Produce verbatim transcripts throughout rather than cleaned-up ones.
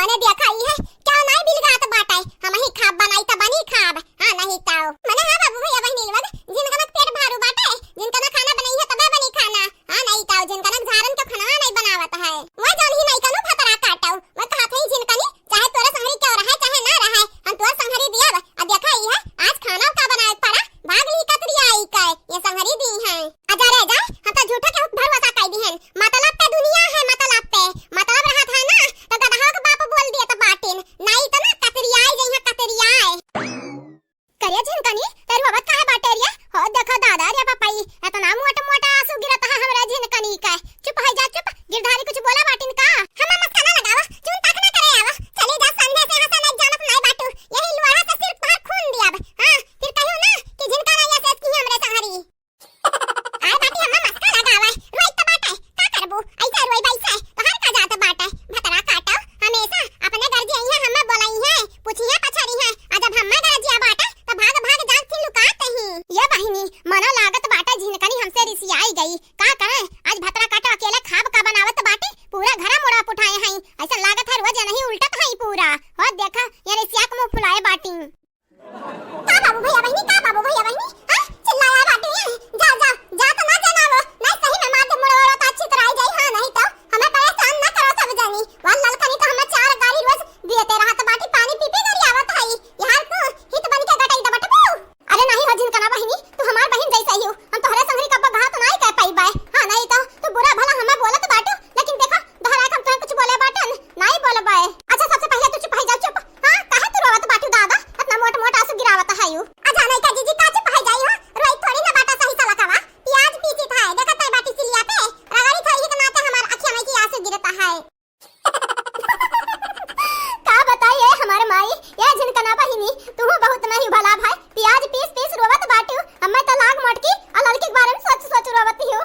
मने देखा ई है, क्यों नाई बिलगात बाटे, हमही खाब बनाई त बनी खाब, हाँ नहीं ताओ। मने हाँ बाबू भैया बहिनी लोग, जिनकनक पेट भारू बाटे, जिनकनक खाना बनइहे तबे बनी खाना, हाँ नहीं ताओ, जिनकनक झारन के खाना नहीं बनावत है। वह जौन ही नहीं कनु भतरा काटो, वह कहत है जिनकनी, चाहे तोरे संघरी क्यों रहे, चाहे ना रहे, हम तोर संघरी दियब। आ देखा ई है, आज खाना का बनाए पड़ा, भाग ली कतरियाई के, ये संघरी दी हैं। अजा रे जा, हम तो झूठा के भरोसा कई दी हैं। मतलब पे दुनिया है, मतलब पे। मतलब रहत है ना, तो गदहा के बाप बोल दिए तो बाटिन। नाई तो ना कतरियाई जइहा कतरियाए। करिया झिनकनी, तेरी बाबत काहे बाटे रिया? हो देखो दादा रे पपाई, इतना मोटा मोटा आंसू गिरत है हमरा झिनकनी का। चुप है जा चुप, गिरधारी कुछ बोला बाटिन का? हमें मस्का ना लगावा, चुन तक ना करे आवा। चली जा संधे से हंसा नहीं जानत नहीं बाटू, यही लोढ़ा से सिर पर खून दिया अब। हाँ, फिर कहियो ना कि झिनका नहीं ऐसे की हमरे संघरी। आय बाटी हम्मा मस्का लगावे, रोई त बाटे, का करबू? ऐसे रोई बैसे, तोहर का जात बाटे? भतरा काटो, हमेशा अपने गर्जी अइहे, हम्मे बोलइहे, पुछिहे पछरिहे, आ जब हम्मे गर्जिया बाटे, त भाग भाग जात थी लुकात ही। ये बहिनी, मनो लागत बाटे झिनकनी हमसे रिसियाई गई, का कहे? आज भतरा काटो अकेले खाब का बनावत बाटे, पूरा घरा मुड़ा पुठाए हई, ऐसा लागत है रोज नहीं उल्टत हई पूरा। हो देखा, ये रिसिया के मुंह फुलाए बाटी। का बाबू भैया बहिनी, का बाबू भैया बहिनी? हाँ? चिल्लाया बाटे ये? जा, जा, जा तो ना जनावो। नहीं सही में मार दे मुड़वा तो अच्छी तरह आई जाई, हाँ नहीं तो। हमें परेशान ना करो सब जानी। वह ललकनी तो हमें चार गारी रोज दिए ते रहत बाटी, पानी पी पी करी आवत हई। यार तू हित बन के गटई दबटबू। अरे नहीं हो झिनकना बहिनी, तू हमार बहिन जैसे ही हो। हम तोहरे संगरी कब्बो घात नाई कर पाई बाय। हाँ नहीं तो तू बुरा भला हमें बोलत बाटू, लेकिन देखो दोहराए के हम तोहे कुछ बोले बाटन, नाई बोलबे। अच्छा, सबसे पहिले तू चुप है जा, चुप। हाँ, काहे तू रोवत बाटू दादा? इतना मोट मोट आंसू गिरावत है यू। अच्छा, नहीं का जीजी, का चुप है जाई हो? रोई थोड़ी ना बाटा सही सलकवा। प्याज पीसी था, देखत है बाटी सिलिया पे, रगड़ी था, यही के नाते हमार अखिया में की आंसू गिरता है। का बताई ए हमार माई, ए झिनकना बहिनी, तू बहुत नहीं भला भाई, प्याज पीस पीस रोवत बाटू, हमें तो लाग मोटकी, आ ललकी के बारे में सोच सोच रोवत हो।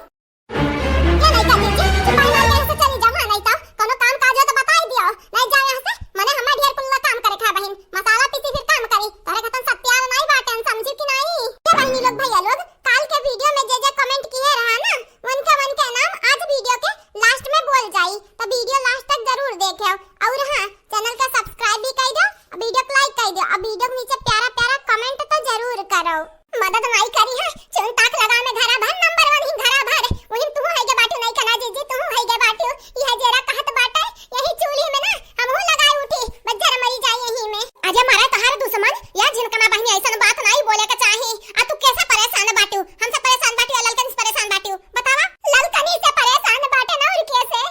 ये नहीं कर दीजिए, चुपाई मार के यहाँ से चली जाओ, हाँ, नहीं तो कोनो काम काज हो तो बताई दियो, नहीं जाओ यहाँ से, मने हमें ढेर कुल्ला काम करे खा बहिन, मसाला पीसी फिर काम करी, तोरे खतन सत्यार नहीं बाटन, समझी कि नहीं? ये बहिनी लोग, भैया लोग, काल के वीडियो में जे जे कमेंट किए रहा ना, उनके, उनके नाम आज वीडियो के लास्ट में बोल जाई, तो वीडियो लास्ट तक जरूर देखे। और हाँ, चैनल का सब्सक्राइब भी कर दो, वीडियो को लाइक कर दो, और वीडियो के नीचे प्यारा प्यारा कमेंट तो जरूर करो। मदद माई करी है, चुन ताक लगा में घरा भर, नंबर वन ही घरा भर। वही तू है गे बाटू नहीं कना जीजी, तू है गे बाटू। यह जेरा कहत बाटे, यही चूल्ही में ना हमहू लगाए उठी, बज्जर मरी जाए यही में। अरे मारे तहार दुश्मन, या झिनकना बहिनी ऐसन बात नहीं बोले के चाही। आ तू कैसे परेशान बाटू? हमसे परेशान बाटू या ललकन से परेशान बाटू? बतावा, ललकनी से परेशान बाटे ना और कैसे?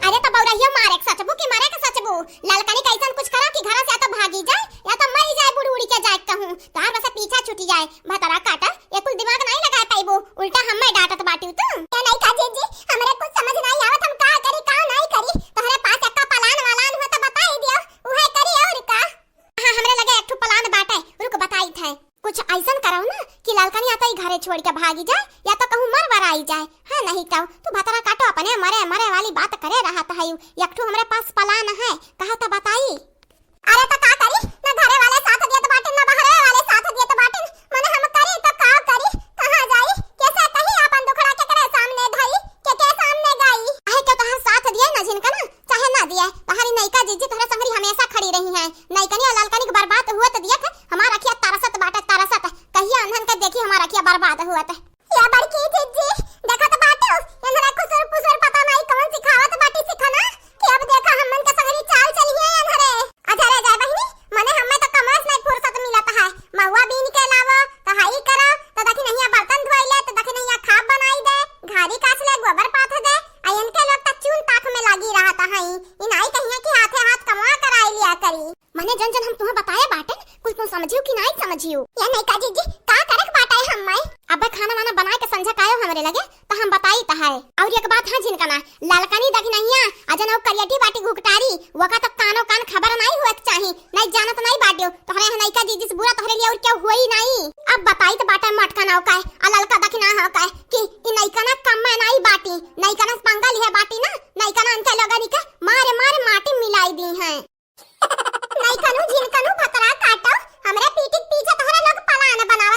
अरे तो बौरहियो मारे के सचबू कि मरे के सचबू? ललकनी कैसन कुछ करा कि घर से या तो भागी जाए या तो मरी जाए, बुड़ उड़ के जाए कहूँ। तोहार बस पीछा छूट जाए। भतरा काटा, ये कुल दिमाग नहीं लगा पाइबू, उल्टा हम्मे डांटत बाटू तू। ये नहीं का जीजी, हमरे कुछ समझ नहीं आवत, हम का करी का नहीं करी। तोहरे पास एक्का पलान वालान हो तो बताई दियो, उहे करी और का। हाँ, हमरे लगे एक ठो पलान बाटे, रुक बताई थे। कुछ ऐसन करो ना कि ललकनी या तो ई घरे छोड़ के भागी जाए या तो कहूँ मर वराई जाए। हाँ नहीं तो तू भतरा काटो अपने मरे मरे वाली बात करे रहत है। एक ठो हमरे पास पलान है, कहा तो बताई। अरे तो का करी, ना घरे वाले साथ दियत बाटिन, ना बहरे वाले साथ दियत बाटिन। मने हम करी तो का करी, कहाँ जाई, कैसे कही आपन दुखड़ा केकरे सामने धई, केकरे सामने गाई? आहे के तोहर साथ दिए ना झिनकना, चाहे ना दिए, तोहरी नैका जीजी तोहरे संगरी हमेशा खड़ी रही है। नैकनी और ललकनी के बर्बाद हुए तो दियत है, हमार अखिया तरसत बाटे, तरसत। कहिया अनहन के देखी हमार अखिया बर्बाद हुए तो। या बड़की जीजी, देखत बाटू, एनहरे खुसुर फुसुर पता नहीं कौन सिखावत बाटी सिखाना, कि अब देखा हमन के संगरी चाल चलिए एनहरे। अच्छा रे जाए बहिनी, मने हमें तो कमवा से नहीं फुर्सत मिलत है। महुआ बीन के लावो, तो हाई करो, तो दखिनहिया बर्तन धोई ले, तो दखिनहिया खाब बनाई दे, घारी कास ले, गोबर पाथ दे, आ इनके लोग तो चून ताक में लागी रहत है। ई नाई कहिए कि हाथे हाथ कमवा कराई लिया करी। मने जन जन हम तुहा बताए बाटन, कुल तू समझियो कि नाई समझियो? या नहीं का जीजी, का करक बाटे हम्मे? अबे खाना वाना बनाए के संझा कायो हमरे लगे, त हम बताई त है। और एक बात हाँ झिनकना, ललकनी दखिनहिया, अजन और करियटी बाटी घुघटारी, वका तो कानो कान खबर नाई हुए के चाही, नाई जानत नाई बाटियो, तोहरे यहाँ नैका जीजी से बुरा तोहरे लिए और क्या हुई नाई। अब बताई त बाटे मटका नाव का है, आ ललका दखिना हो का है, कि ई नैका ना कम में नाई बाटी, नैका ना पंगा लिहे बाटी ना, नैका ना इनके लोगनी के मारे मारे माटी मिलाई दी हैं। नैकनू झिनकनू भतरा काटो, हमरे पीठी के पीछे तोहरे लोग पलान बनाओ।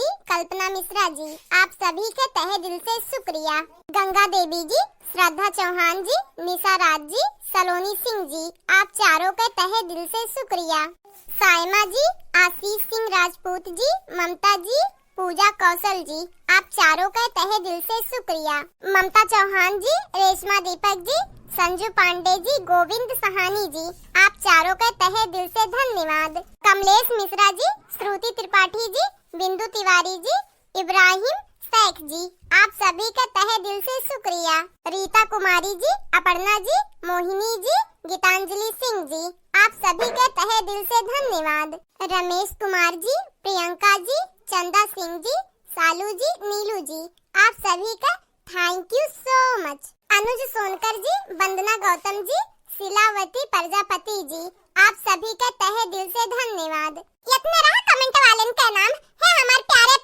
कल्पना मिश्रा जी, आप सभी के तहे दिल से शुक्रिया। गंगा देवी जी, श्रद्धा चौहान जी, निशा राज जी, सलोनी सिंह जी, आप चारों के तहे दिल से शुक्रिया। सायमा जी, आशीष सिंह राजपूत जी, ममता जी, पूजा कौशल जी, आप चारों के तहे दिल से शुक्रिया। ममता चौहान जी, रेशमा दीपक जी, संजू पांडे जी, गोविंद सहानी जी, आप चारों के तहे दिल से धन्यवाद। कमलेश मिश्रा जी, श्रुति त्रिपाठी जी, बिंदु तिवारी जी, इब्राहिम शेख जी, आप सभी के तहे दिल से शुक्रिया। रीता कुमारी जी, अपर्णा जी, मोहिनी जी, गीतांजलि सिंह जी, आप सभी के तहे दिल से धन्यवाद। रमेश कुमार जी, प्रियंका जी, चंदा सिंह जी, सालू जी, नीलू जी, आप सभी का thank you so much। अनुज सोनकर जी, वंदना गौतम जी, शिलावती प्रजापति जी, आप सभी के तहे दिल से धन्यवाद। इतने रहा comment वालन के नाम। हे हमार प्यारे